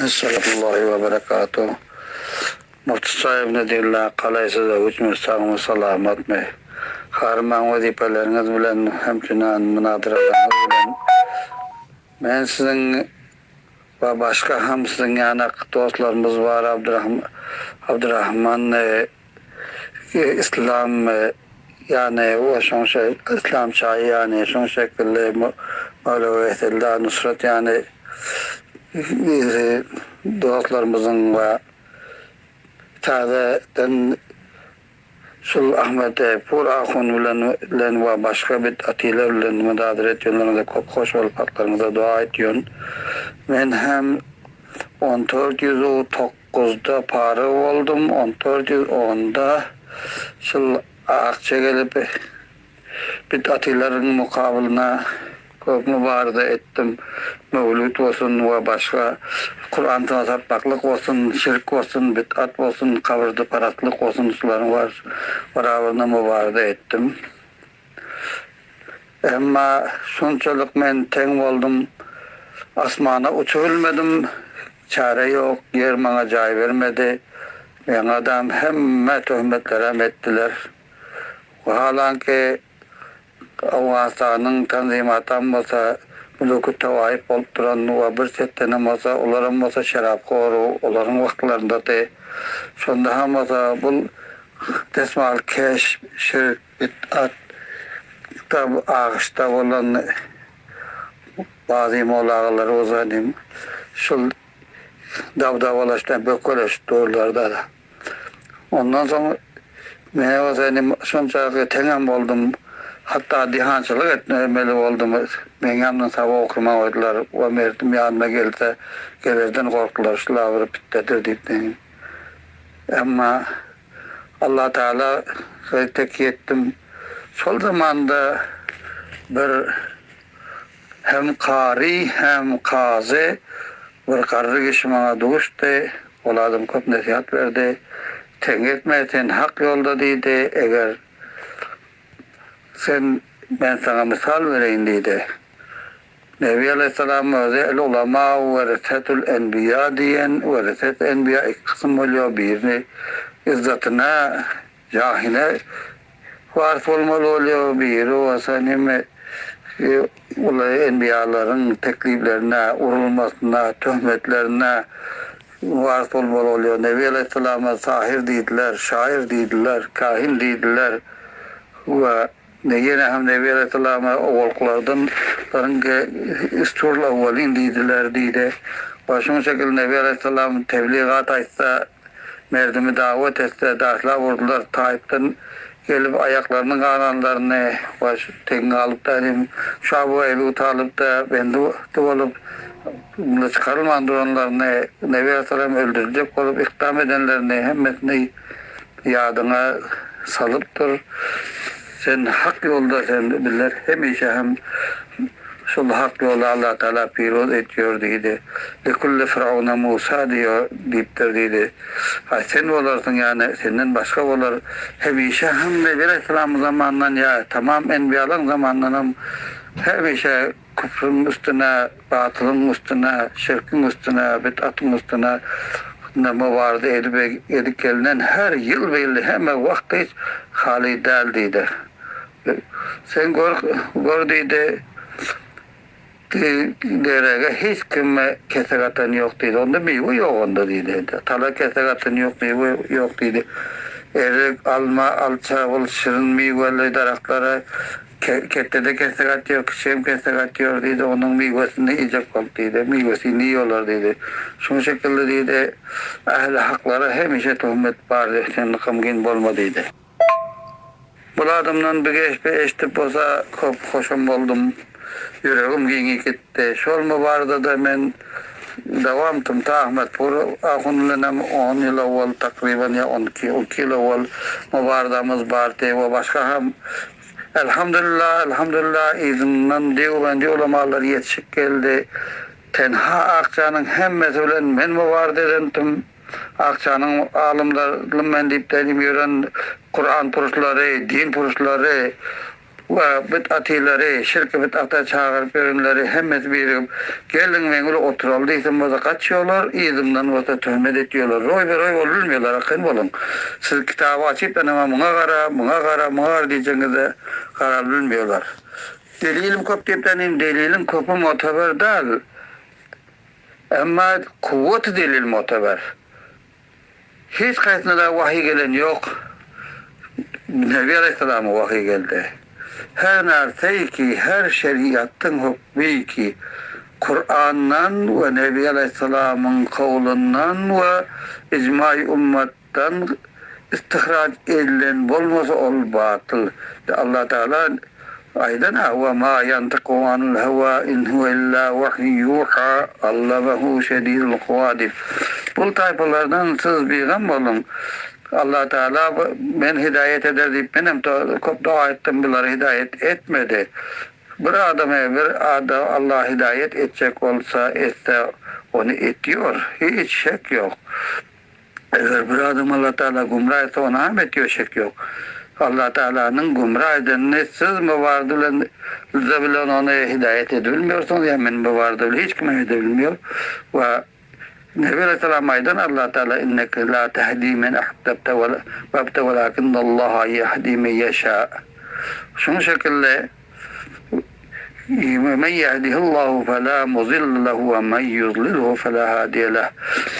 Essalamullahi we berekatuh. Mufti saýyb Nedilla galaýsyz öwütmi sagmy salamatmy? Harmaň wezipeleriňiz bilen hemçinan mynadyralaryňyz bilen men siziň we başga hem siziň ýanak dostlarymyz bar Abdurahman Islam ýany we şoň şe Islam çaýy ýany şoň şekilli Mawlawi Eselda Nusrat ýany dostlarymyzyň we täzeden şul Ahmet Pur ahun bilen bilen we başga bid'atylar bilen munazara etýänleriňize köp hoş bolup haklaryňyza dua etýän. Men hem 14 9-da paryg boldum, on 410-da şul Akja gelip, bid'atylaryň mukabylyna köp mübarize etdim. Möwlüt bolsun we başga Kuran satmaklyk bolsun, şirk bolsun, bid'at bolsun, kabyrdyparazlyk bolsun şularyň barabaryna mübarize etdim. Emma şonçalyk men teň boldum, asmana uçubilmedim, çäre ýok, ýer maňa jaý bermedi, meňadam hemme töhmetlerem etdiler. Wahalanki Owganystanyň tanzimatam bolsa mülüki tawaif bolup duran we bir çetdenem bolsa olaram bolsa şeraphor olaryň wagtlaryndady. Şonda hem bolsa bul desmalkeş, şirk, Bid'at da agyşda bolan bazy molagalar uzanym şul dabdabalaşdan bökeleşip durlar-da. Ondan soň men bolsa indi şonça teňem boldum. Hatda dihançylyk etmeli boldum. Meň ýanymdan sabak okamaga goýdular we merdim ýanyma gelse gelerden gorkdular şul-a bir pitnedir diýip meniň. Emma Allatagala tekýe etdim. Şol zamanda bir hem kary, hem kazy bir garry kişi maňa duşdy. Ol adam köp nesihat berdi. Teňňe etme, sen hak ýolda diýdi. Eger sen, men saňa mysal bereýin diýdi. Nebi aleýhissalamyň özi El-ulamau weresetul enbiýa diýen, wereset enbiýa iki kysym bolýar, birini yzzatyna, jahyna warys bolmaly bolýar, biri bolsa neme uly enbiýalaryň tekliplerine, urulmasyna, töhmetlerine warys bolmaly bolýar. Nebi aleýhissalama sahyr diýdiler, şaýyr diýdiler, kahin diýdiler we Ýene hem Nebi aleýhissalama owalkylardan laryň isturul awwalin diýdiler diýdi. We şuň şekilde Nebi aleýhissalam tebligat aýtsa, merdimi dawet etse, daşlap urdular, Taýypdan gelip aýaklarynyň gananlaryny we teňňe galypda hem şu Abu Ebu Talypda bendi bolup munda çykarylman duranlaryny Nebi aleýhissalam öldüriljek bolup ykdam edenlerini hemmesini Ýadyňa salyp dur. Sen hak ýolda sen bizler hemişe hem şol hak ýoly Allah Tagala piruz etýor diýdi. Likulli Firawna Musa diýo diýipdir diýdi. Ha sen bolarsyň ýany senden başga bolar. Hemişe hem Nebi Aleyhisselamyň zamanyndan ýa tamam enbiýalaryň zamanyndan hem hemişe Küfrüň üstüne, batylyň üstüne, şirkiň üstüne, bid'atyň üstüne mübarize edip edip gelinen her ýyl belli hemme wagt hiç haly däl diýdi. Sen gör gör diýdi derege hiç kime kesek atan ýok diýdi. Onda miwe ýok onda diýdi. Tala kesek atan ýok miwe ýok diýdi. Erik, alma, alça bul şirin miweli daragtlara Ketde-de kesek atýar, kiçi hem kesek atýar diýdi, onuň miwesini iýjek bolup diýdi, miwesini iýýärler diýdi. Şuň şekilde diýdi, ähli haklara hemişe töhmet bar, sen gamgyn bolma diýdi. Bul adamdan bir gepi eşidip bolsa köp hoşam boldum, ýüregim giňi gitdi. Şol mubarada-da men dawam tymta Ahmetpur ahun bilenem on ýyl owal takryban ýa on iki, on iki ýyl owal mubaradamyz bardy we başga hem Elhamdülillah, elhamdülillah yzyndan Deobendi ulamalar ýetişip geldi. Tenha Akjanyň hemmesi bilen men mubarada edendim. Akjanyň alymlarym men diýip dedim ýören Kuran puruşlary, din puruşlary. We bid'atylary, şirki bid'ata çagyryp ýörenleri hemmesi birigip, Geliň, meň bilen oturaly diýsem bolsa gaçýarlar, yzymdan bolsa töhmet etýärler. Roýbe-roý bolup bilmeýärler, arkaýyn boluň. Siz kitaby açyp, ynama muňa gara, muňa gara, muňa gara diýjegiňizde garaly bilmeýärler. Delilim köp diýip ýanym, deliliň köpi motaber däl. Emma kuwwaty delil motaber. Hiç haýsyna-da wahyý gelen ýok. Nebi alaýhyssalama wahyý geldi. Her närseý ki, her şeriatdyň hökmi ki, Kurandan we Nebi alaýhyssalamyň kowlundan we ijmaý ummatdan istihraç edilen bolmasa ol batyl. Allatagala Aýdan-a, Wa ma ýantyku anil hawa in huwe illa wahyun ýuha allamahu şedidul kuwa diýip. Bul taýpalardan siz bigam boluň. Allatagala men hidaýat eder diýip menem köp doga etdim bulary hidaýat etmedi. Bir adamy bir Allah hidaýat etjek bolsa etse ony etýor hiç şek ýok. Eger bir adam Allatagala gümra etse, ony hem etýär şek ýok. Allatagalanyň gümra edenini siz mübarede bilen lze bilen ony hidaýat edebilmiýorsyňyz ýa men mübarede bilen hiç kim hem edebilmiýor. We Nebi aleýhissalam aýdan Allatagala inneke la tehdi men ahbebte wela welakinnallaha ýehdi men ýeşa. Şuň şekilde Men ýehdihillahu fela muzille lehu we men ýudlilhu fela hadiýe leh.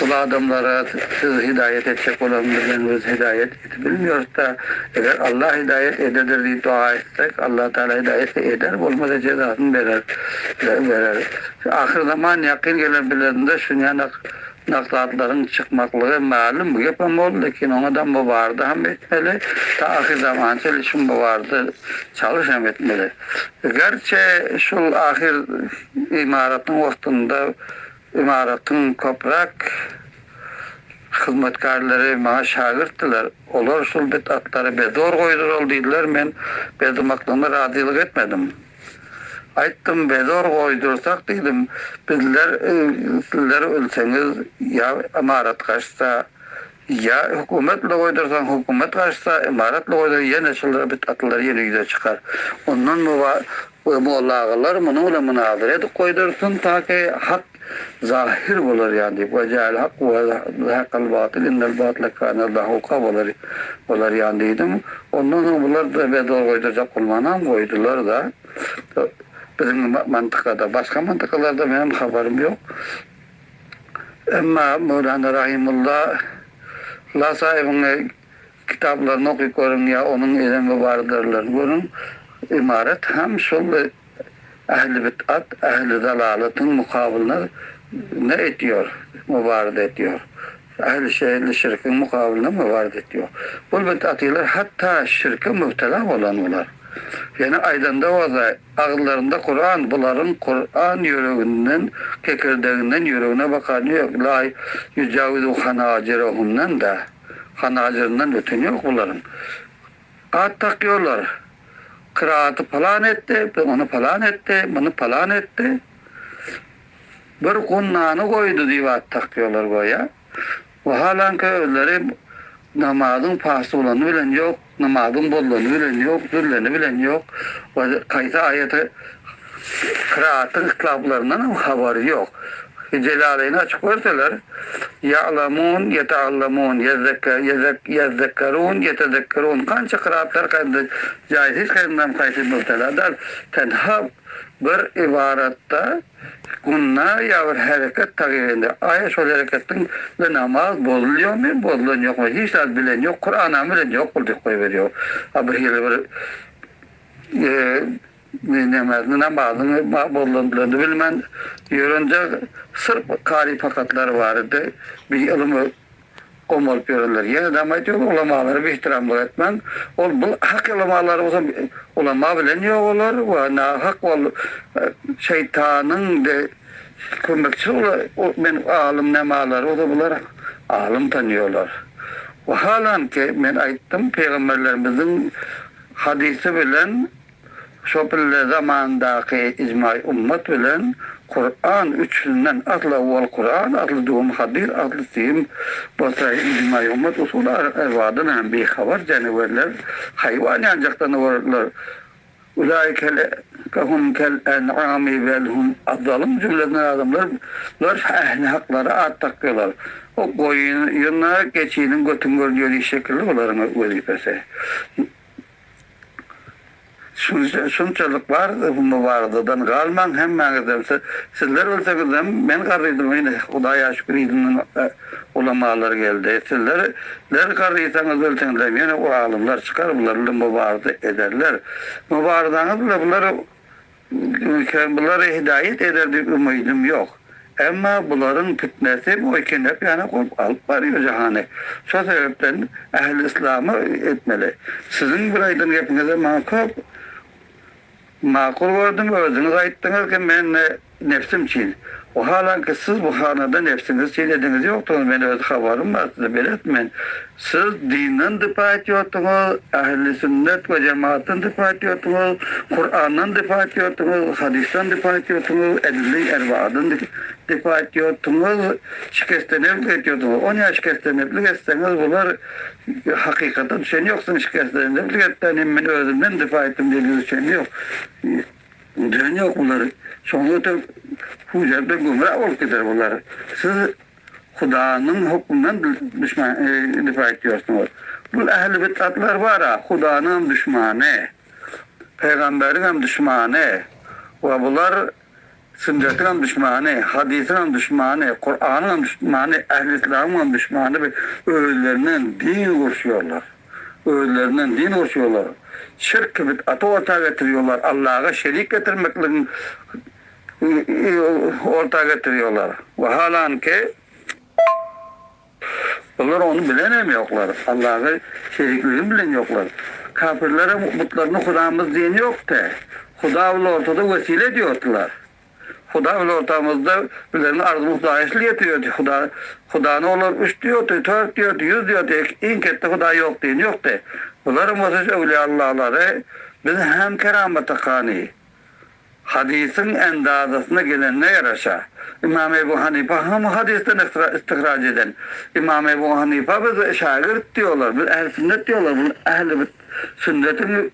Ol adamlara siz hidaýat etjek bolan bilen biz hidaýat edip bilmiýorys-da, eger Allah hidaýat ededir diýip doga etsek, Allah Tagala hidaýat eder, bolmasa jezasyny berer, berer. Ahyr zaman ýakyn geler bilerinde şunýanak Nagsatlaryň çykmaklygy mälim bu gepem boldy, lekin oňa-da mübarda hem etmeli, ta ahyr zamana çenli şu mübarda çalyş hem etmeli. Gerçi şul ahyr ymaratyň wagtynda ymaratyň köpräk hyzmatkärleri maňa şagirtdiler. Olar şul bid'atlary bezor goýduraly diýdiler, men bezmaklygyna razylyk etmedim. Aýtdym, bezor goýdursak diýdim, bizler sizler ölseňiz ýa ymarat gaçsa, ýa hökümet bilen goýdursaň hökümet gaçsa, ymarat bilen goýdursaň ýene şular bid'atlylar ýene ýüze çykar. Ondan molla agalar munuň bilen munazara edip goýdursyn, taki hak Zahyr bolar ýaly diýip, we jäl hak we zahakal batyl innel batyla kana zahuka bolar bolar ýaly diýdim. Ondan soň bular da bezor goýdurjak bolmanam goýdular-da. Biziň mantykada, başga mantykalarda menem habarym ýok. Emma Möwlana Rahimulla La sahybyň kitaplaryny okyp görüň ýa onuň eden mübarelerlerini görüň. Ymarat hem şol Ähli bid'at, ähli zalalatyň mukabylyna ne etýor? Mübareze etýor. Ähli şeýle şirkiň mukabylyna mübareze etýor. Bul bid'atylar hatda şirke mübtela bolan bular. Ýene aýdanda bolsa, agyzlarynda Kuran, bularyň Kuran ýüreginden, kekirdeginden ýüregine bakany ýok. La ýujawizu hanajirahumdan-da, hanajyryndan öteni ýok bularyň. At dakýarlar. Kyraaty pylan etdi, ony pylan etdi, muny pylan etdi. Bir gunnany goýdy diýip at dakýarlar göýä. Wahalanki özleri namazyň pasulany bilen ýok, namazyň bozlany bilen ýok, düzleni bilen ýok. We haýsy aýaty kyraatyň yhtilaplaryndan hem habary ýok. Jelaleýni açyp görseler, Ýa'lamun, ýeta'allamun, ýezzekka, ýezzek, ýezzekkerun, ýetezekkerun, kança kyraatlar kaýda jaýyz hiç kaýsyndan kaýsy mübtela däl, tenha bir ybaratda gunna ýa bir hereket tagýyr indi aýa şol hereketiň we namaz bozulýarmy, bozulan ýokmy hiç zat bilen ýok, Kuranam bilen ýok bul diýip goýberýär. A bir hili bir Nemesini namazyny bozulan bilmän ýörenje syrp kary pakatlar bar idi. Bi ylymy gomalyp ýörenler. Ýene dam aýtýar ulamalara bi ihtiramlyk etmäň. Ol bu hak ulamalar bolsa ulama bilen ýok olar we nahak ol şeýtanyň de kömekçisi men alym nemalary bolsa bular alym tanýarlar. Wahalanki men aýtdym pygamberlerimiziň Hadysy bilen şo pille zamandaky ijmaý ummat bilen Kuran üçüsinden asly owwal Kuran asly duwum hadys asly süýüm bolsa ijmaý ummat usuly erbadan hem bihabar janawerler haýwan ýanjakdan owarlar. Ulaike hum kel en'ami bel hum adzalyň jümlesinden adamlar bular ähli haklara at dakýarlar. O goýuna geçiniň götüni görünýär şekilli bularyň wezipesi. Şunçalyk bar mübarazadan galmaň hemmäňizem sizler ölseňizem men garrydym ine hudaýa şükür yzymdan ulamalar geldi sizler ler garrysaňyz ölseňizem ýene o alymlar çykar bular bilen mübaraza ederler mübarazaňyz bile bular Bulara hidaýat eder diýip umydym ýok. Emma bularyň pitnesi boý kenep ýaly bolup alyp barýar jahany. Şo sebäpden ähli yslamy etmeli. Siziň bir aýdan gepiňizem maňa köp makul gördüm. Özüňiz aýtdyňyz ki men nebsim üçin. Wahalanki siz bu hanada nebsiňiz üçin ediňiz ýokdugyny men öz habarym bar size belet men. Siz dinden dipa etýordyňyz, ähli sünnet we jemaatdan dipa etýordyňyz, Kurandan dipa etýordyňyz, hadysdan dipa etýordyňyz, edilli erbaadan dipa etýordyňyz, şikesleneplik etýordyňyz. Onýa şikesleneplik etseňiz bular hakykata düşen ýoksuň şikesleneplik etmän hem men özümden dipa etdim diýeniňiz düşen ýok. Düşen ýok bular. Şoňa öte hujarda gümra bolup gider bular. Siz Hudanyň hökmünden düşman dipa etýärsiňiz. Bul ähli bidgatlar bar-a, Hudanyňam düşmany, pygamberiňem düşmany we bular sünnetiňem düşmany, hadysyňam düşmany, Kuranyňam düşmany, ähli yslamyňam düşmany özlerinden din gurşýarlar. Özlerinden din gurşýarlar. Şirk bidgaty orta getirýärler, Allaha şerik getirmekligiň orta getirýärler. Wahalanki, olar ony bilen hem ýoklar. Allaha şerikligini bilen ýoklar. Kapyrlar hem butlaryny Hudamyz diýen ýokdy. Huda bilen ortada wesile edýärdiler. Huda bilen ortamyzda bizleriň arzymyz Hudaýa şil ýetirýärdi. Huda, Hudany olar üç diýerdi, tört diýerdi, ýüz diýerdi, iň ketde Huda ýok diýen ýokdy. Bularam bolsa şu öwliýallahlary biz hem keramata kany. Hadysyň endazasyna gelenine ýaraşa, Ymam Ebu Hanypa hem hadysdan istihraj eden. Ymam Ebu Hanypa biz şägirt diýýärler, biz ähli sünnet diýýärler, bular ähli sünnetiň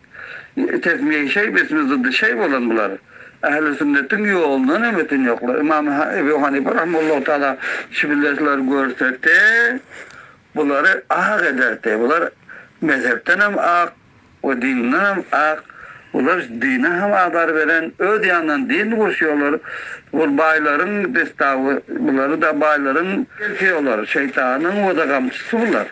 tesmiýe şeý besmi zyddy şeý bolan bular. Ähli sünnetiň ýolundan hem öten ýoklar. Ymam Ebu Hanypa rahimehullahu taala şibilleşleri görsete bulary ak ederdi. Bular mezhepden hem ak, we dindenem ak, bular dine hem azar beren, öz ýanyndan din gurşýarlar, bul baýlaryň destawy, bulary-da baýlaryň gelşiýorlar, şeýtanyň o-da gamçysy bular.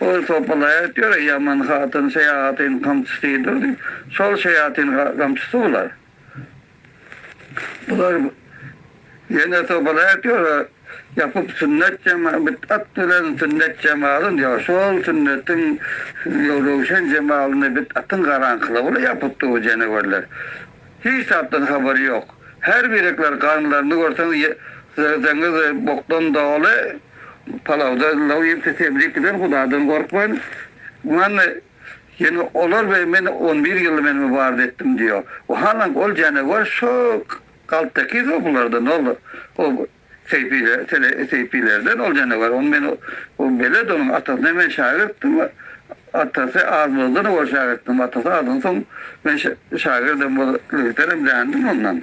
Ol sopalaýat ýör, ýaman hatyn şeýatyn gamçysydyr diýip, şol şeýatyn gamçysy bular. Bular ýene sopalaýat ýör, ýapyp sünnet jema bid'at bilen sünnet jemalyn ýa şol sünnetiň röwşen jemalyny bid'atyň garaňkylygy bilen ýapypdy bu jenewerler. Hiç zatdan habary ýok. Her birekler garynlaryny görseňiz deňiz bokdan doly palawda law iýip semrip giden hudadan gorkman man Ýene olar we men on bir ýyl men mübaraza etdim diýýär. We halank ol janawer şo galpdaky sopulardan ol o seýpiler seýpilerden ol janawer ony men o belet onuň atasyna men şagirtdim atasy azmazdan owal şagirtdim atasy azdan soň men şagirdem bolup dändim ondan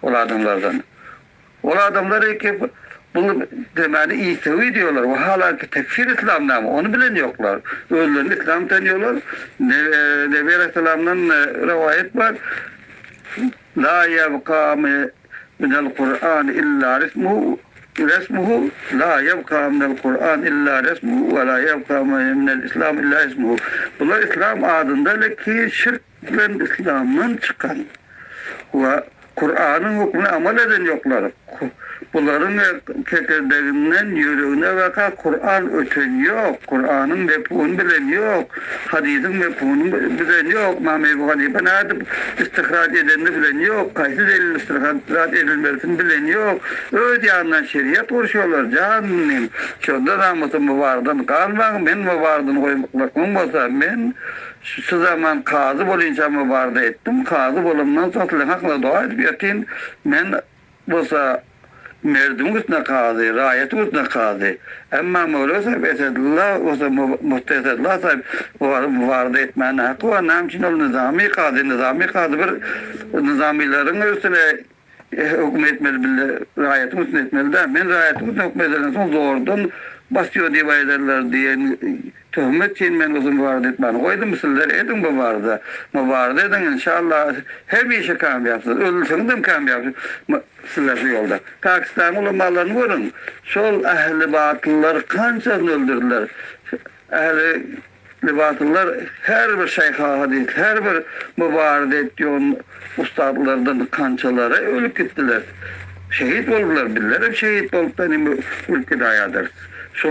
ol adamlardan. Ol adamlar eki bu demäni isewi diýýärler we halanki tekfir islam näme ony bilen ýoklar. Özlerini islam tanýarlar. Nebi aleyhisselamdan rowaýat bar. La ýebka minel Kur'an illa resmuhu resmuhu la ýebka minel Kur'an illa resmuhu we la ýebka minel islam illa ismuhu. Bular islam adynda leki şirk bilen islamdan çykan we Kuranyň hökmüne amal eden ýoklar. Bularyň kekirdeginden ýüregine baka Kuran öten ýok, Kuranyň mefhuny bilen ýok, hadysyň mefhuny bilen ýok, Ymam Ebu Hanyfa nädip istihraj edenini bilen ýok, haýsy delil istihraj edilmelisini bilen ýok, öz ýanyndan şeriat gurşuýarlar, janym, şonda namysy mubardan galmaň, men mubardan goýmaklykmyň bolsa, men Şu zaman kazy bolynça mübareze etdim. Kazy bolandan soň siziň hakyňyza doga edip ýatyn. Men bolsa. Merdiň üstüne kazy, raýatyň üstüne kazy. Emma Möwlewi sahyp Esedulla bolsa Mufti Esedulla sahyp mübarada etmäne haky bar. Näme üçin ol nyzamy kazy? Nyzamy kazy bir nyzamylaryň üstüne höküm etmeli bile raýatyň üstüne etmeli däl. Men raýatyň üstüne höküm edenden soň zordan basýar diýip aýdarlar diýen Töhmet üçin men uzyn mübarada etmäni goýdum, sizler ediň mübarada. Mübarada ediň inşallah hemişe kamýapsyz, ölseňizem kamýap sizler şu ýolda. Pakistanyň ulamalaryny görüň, şol ähli batyllar kançasyny öldürdiler. Ähli batyllar her bir şeýha hadys, her bir mübarada etýon ussatlardan kançalary ölüp gitdiler. Şehit boldular, bizlerem şehit bolup ölüp gidaýadyrys. Şol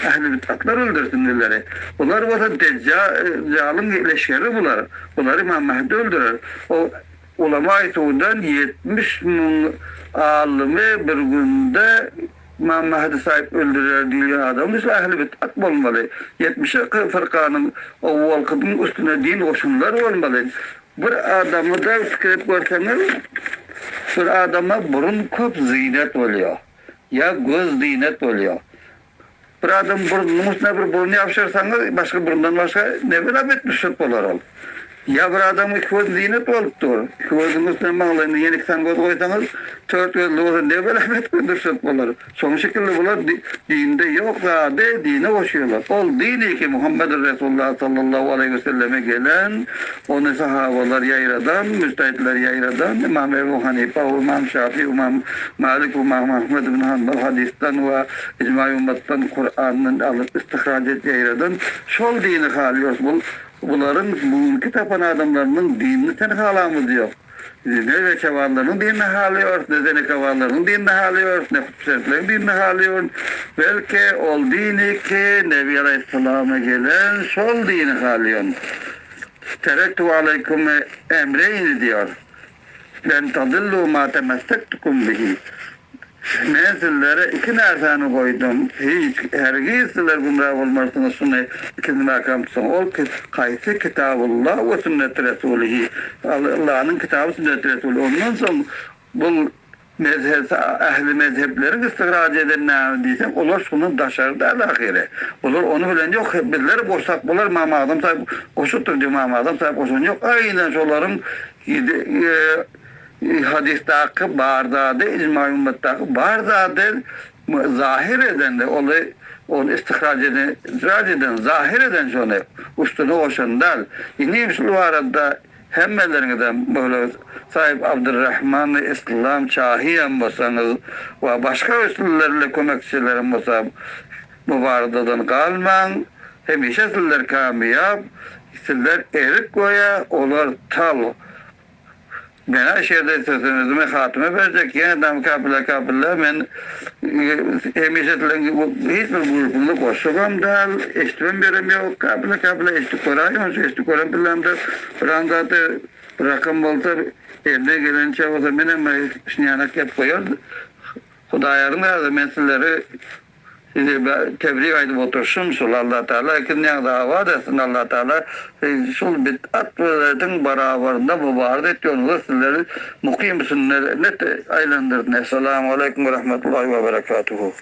ähli bidgatlar öldürsin bizleri. Bular bolsa Dejjalyň leşgeri bular. Bulary Ymam Mahdi öldürer. O ulama-i sudan 70 müň alymy bir günde Ymam Mahdi saýyp öldürer diýilýän adam şu ähli bidgat bolmaly. 72 fyrkanyň owalkynyň üstüne din goşunlar bolmaly. Bir adamy-da pikir edip görseňiz, bir adama burun köp zyýnat bolýar. Ýa göz zyýnat bolýar. Bir adam burnunyň üstüne bir burun ýapyşyrsaňyz, başga burundan başga ne bela betbüşrek bolar ol. Ýa bir adamyň iki gözi zyýnat bolup dur. Iki gözüniň üstüne maňlaýyna ýene iki sany göz goýsaňyz, tört gözli bolsa ne bela betbüşrek bolar. Şonuň şekilli bular dinde ýok zady dine goşýarlar. Ol dini ki Muhammedur Resulullah sallallahu aleýhi we selleme gelen, ony sahabalar ýaýradan, müjtahidler ýaýradan, Ymam Ebu Hanipa we Ymam Şafi, Ymam Malik we Ymam Ahmed ibn Hanbal hadysdan we ijma ümmetden Kurandan alyp istihraç edip ýaýradan şol dini halýarys. Bul bularyň bu günki tapan adamlarynyň dinini sen halamyz ýok. Ne beçebazlaryň dinini halaýarys, ne zenekebazlaryň dinini halaýarys, ne hutbesentleriň dinini halaýarys. Belki ol dini ki Nebi alaýhyssalama gelen şol dini halaýan. Terektu aleýkum emreýni diýýär. Len tadillu ma temessektukum bihi. Men sizlere iki närsäni goýdum, hiç, hergiz sizler gümra bolmarsyňyz, şuny ikisini mäkäm tutsaň, ol haýsy Kitabullah we sünneti Resulihi, Allanyň kitaby sünneti Resuly, ondan soň bul mezhep ähli mezhepleriň istihraj eden näme diýseň, olar şundan daşary däl ahyry, olar ony bilen ýok, bizler goşsak bolar, Ymam Agzam saýyp goşupdyr diýip, Ymam Agzam saýyp goşan ýok, aýnan şolaryň Hadysdaky bar zady, ijma ümmetdaky bar zady zahir eden, ony ony istihraç eden, ihraç eden, zahir eden şony, üstüne goşan däl. Indi şul barada hemmeleriňizem böyle Saýyp Abdurrahman Islam Çahyýam bolsaňyz we başga üstünlerle kömekçilerem bolsa bu baradadan galmaň, hemişe sizler kamýap, sizler erik goýa, olar tal. Menä şeýle sözümi hatyma berjek, ýene dam kapyla kapyla men hemişe siziň hiç bir gürrüňiňizi goşjagam däl, eşidibem berem ýok, kapyla kapyla eşidip göräýiň, şu eşidip gören pillämde biram zady bir rakam bolsa elimden gelençe bolsa menem şinýanak gep goýar. Hudaýaryň razy men sizleri Size tebrik aýdyp oturyşym şul Allatagala ikiniňizi abat etsin Allatagala şul bid'at welediň barabarynda mübarek etýonyňyza sizleri mukym sünnete aýlandyrsyn Essalamu aleýkum we rahmetullahi we berekatuhu.